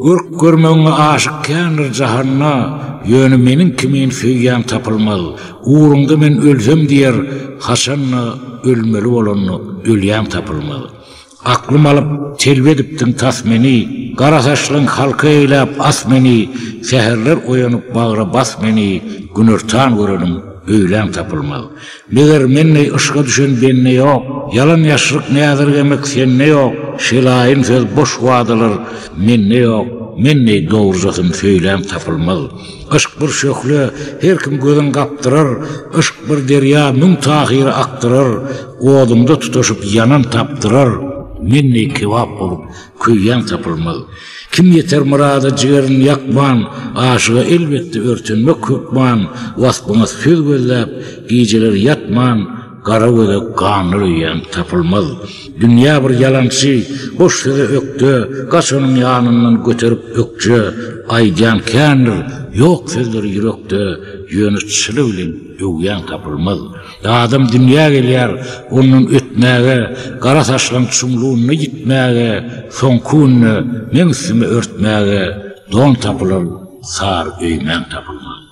Görk görmegiňe aşyk kändir jahanda, Ýöne meniň kimin söýýän tapylmaz. Ugruňda men ölsem diýer, haçanda, Ölmeli bolanda ölýän tapylmaz. Aklym alyp, telbe edipdiň tas meni, Gara saçlaň halka eýläp as meni, Säherler oýanyp bagra bas meni, Günortan göreniň öýlän tapylmaz. Meger men deý yşga düşen bende ýok, Ýalan-ýaşryk näzirgemek sende ýok, Şelaýyn söz boş wadalar mende ýok, Men deý dogrujasyn söýlän tapylmaz. Yşk bir şöhle, her kim gözün gapdyrar, Yşk bir derýa, müň Tahyry akdyrar, Odumda tutaşyp ýanan tapdyrar, Men deý kebap bolup köýýän tapylmaz. Kim ýeter myrada jigerin ýakman, Aşyga elbetde örtenmek hökman, Waspyňa söz gözläp, gijeler ýatman, Gara göze ganlar öýýän tapylmaz. Dünýä bir ýalançy, boş söze ökde, Gaç onuň ýanyndan göterip ökje, Aýdýan kändir, ýok sözleri ýürekde, Ýöne çyny bilen öwýän tapylmaz. Adam dünýä gelýär, ondan ötmäge, Gara saçlaň çuňlugynda ýitmäge, Soňky günde meň üstüme örtmäge, Don tapylar, sary öýmäň tapylmaz.